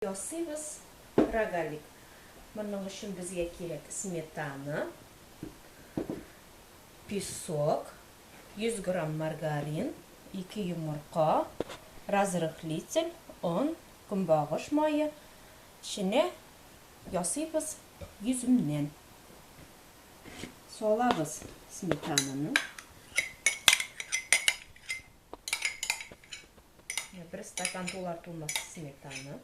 Ясыйбыз рогалик. Моның өчен безгә кирәк сметана, песок, 100 грамм маргарин, 2 йомырка, разрыхлитель, он, көнбагыш мае. Эченә ясыйбыз йөземнән. Салабыз сметананы. Бер стакан тулар тулмас сметана.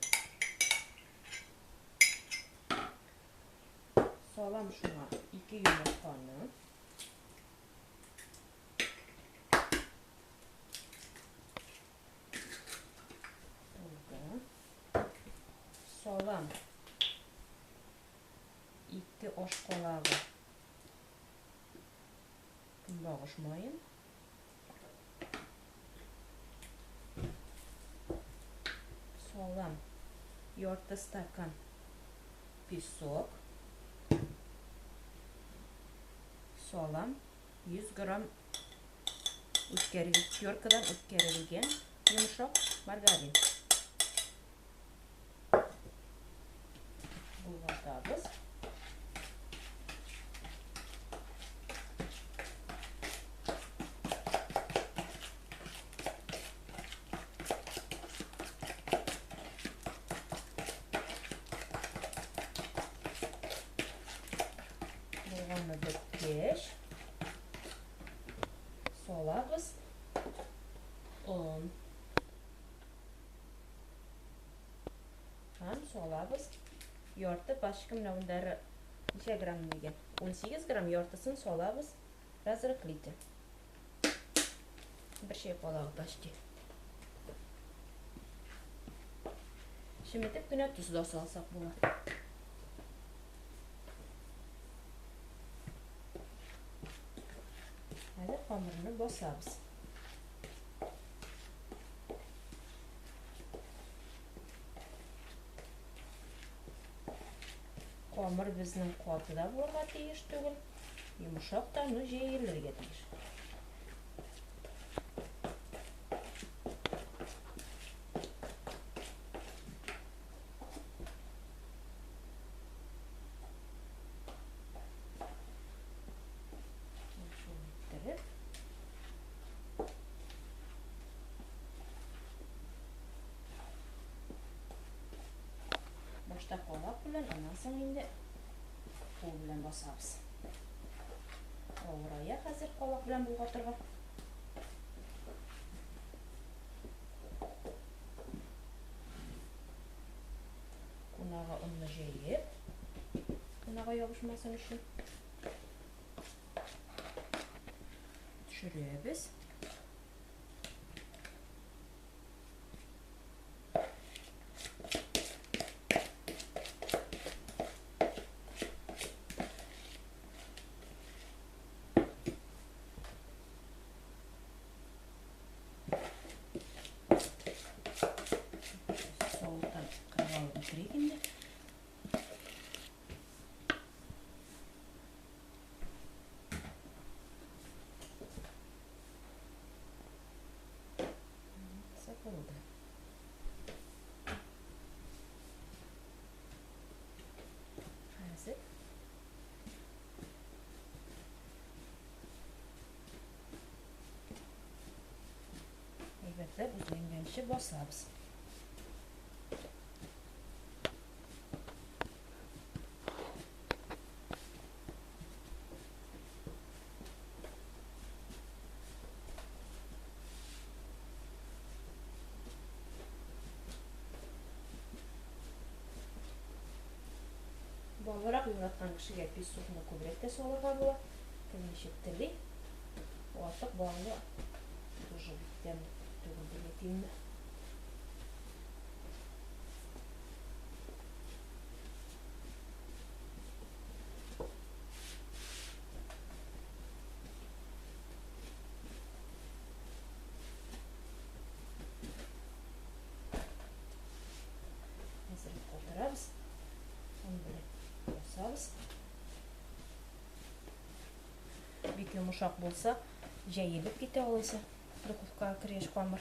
Салам шуңа 2 йомырканы. Тулды. Салам 2 аш калагы көнбагыш маен. Салам ярты стакан песок. Салам 100 грамм үткәргеч, теркадан үткәрелгән йомшак маргарин. Болгатабыз. Болганны беткәч, салабыз он. Һәм салабыз ярты пачка, менә мондары ничә грамм дигән? 18 грамм, яртысын салабыз разрыхлитель. Бер чәй калагы почти. Чеметеп кенә тоз да салсак була. Хәзер хамырны басабыз. Камыр безнең каты да булырга тиеш түгел, йомшак та, но җәелергә тиеш. Башта калак белән, аннан соң инде кул белән басабыз. Авырая хәзер калак белән болгатырга. Кунага онны җәеп, кунага ябышмасын өчен. Төшерәбез. Соудан кырып алып бетерик инде. Булды. Хәзер әйбәтләп үзләнгәнче басабыз. Баллырак яраткан кешегә песокны күбрәк тә салырга була. Кем ничек тели. Артык баллы тоже бик тәмле түгел дип әйтимме. Әзрәк катырабыз. Он белән басабыз. Бик йомшак булса, җәелеп китә алайса. Духовкага кергәч камыр.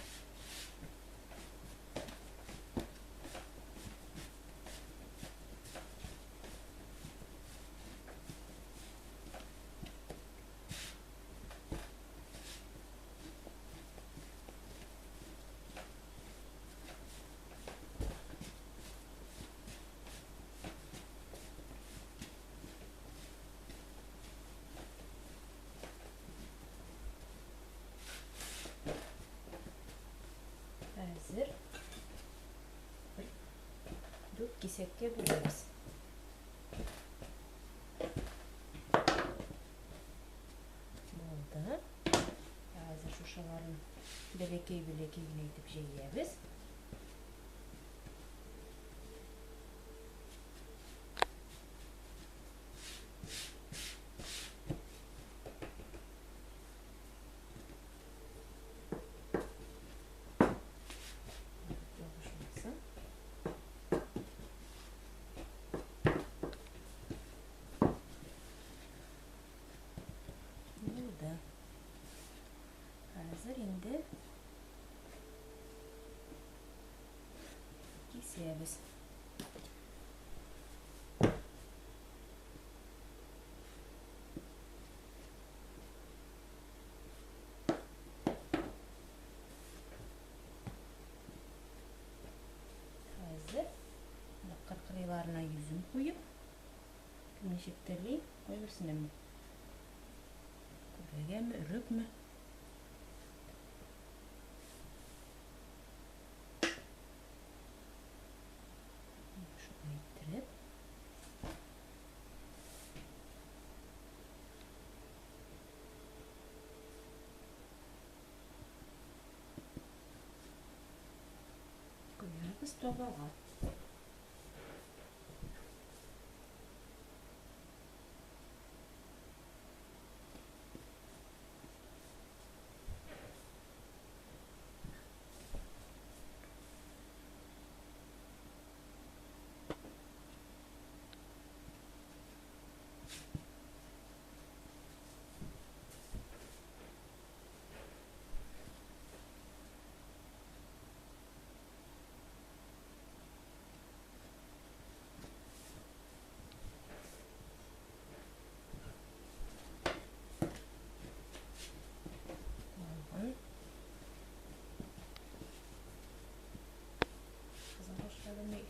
Дүрт кисәккә бүләбез. Булды. Хәзер шушыларын бәләкәй-бәләкәй генә итеп җәябез. Ябышмасын. Булды. Хәзер инде кисәбез. Хәзер кыркырыйларына йөзем куеп, кем ничек тели, кайберсенә күбәгәме, өрекме. Шулай иттереп. Куябыз табага. Кыза башлады.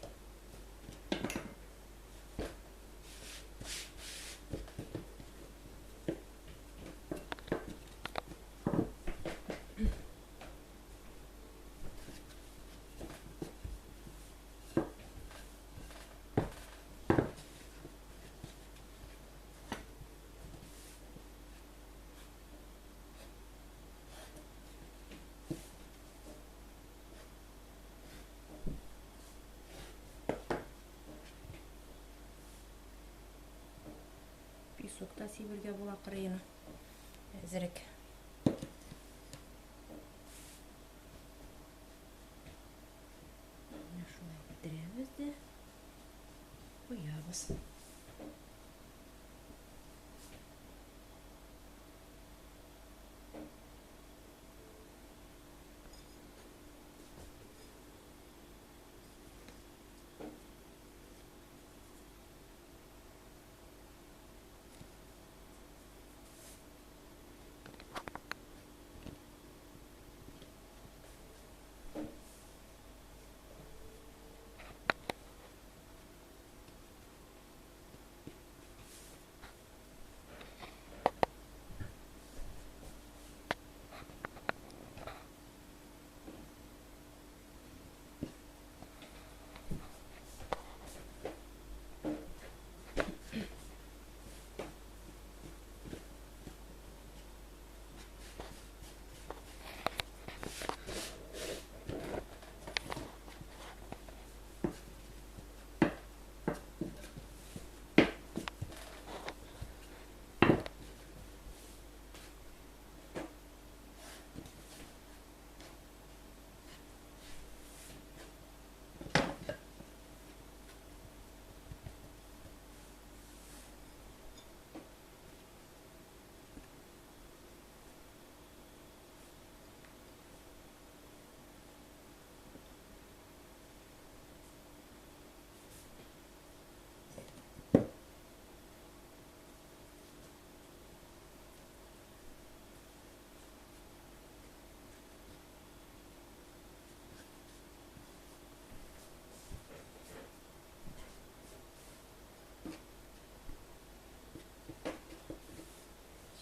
Песок та сибергә була кырыена. Әзерәк. Менә шулай бетерәбез дә куябыз.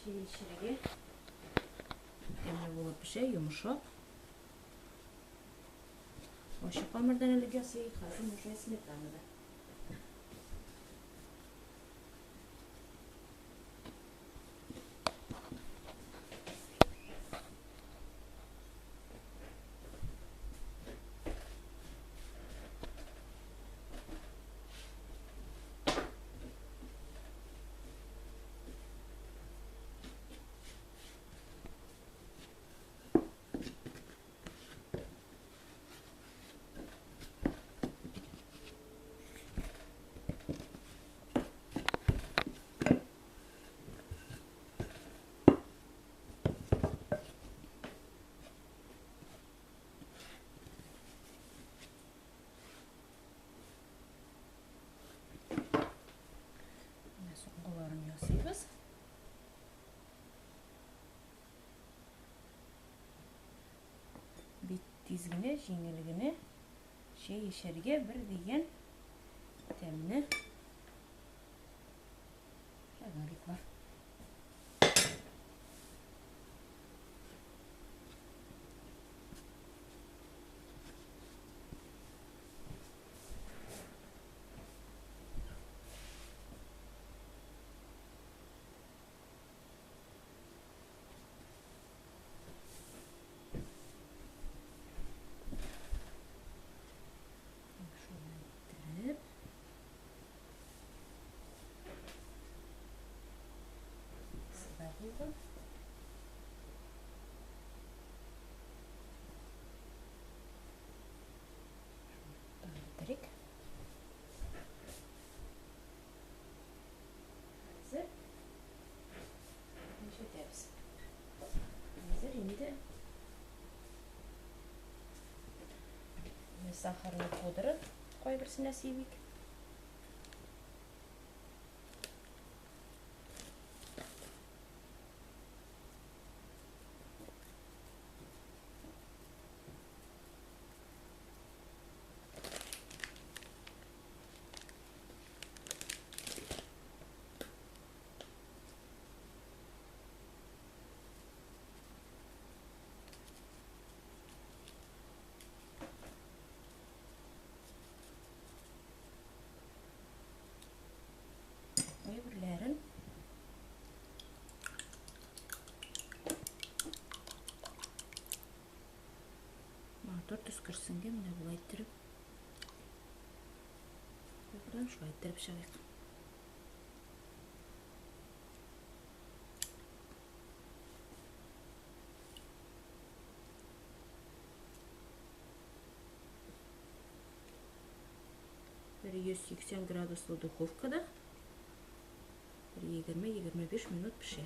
Чире тәмле булып пешә, йомшак. Ачык камырдан элек ясый, хәзер уже сметанада. Менә соңгыларын ясыйбыз. Бик тиз генә, җиңел генә чәй эчәргә бер дигән тәмле рогаликлар. Шулай иттереп. Сыда булды. Бетерик. Хәзер нишләтәбез? Хәзер инде сахарный пудра кайберсенә сибик. Кайберләрен матур төс керсенгә менә болай иттереп кайберләрен шулай иттереп чыгыйк. Бер 180 градуслы духовкада бер 20-25 минут пешә.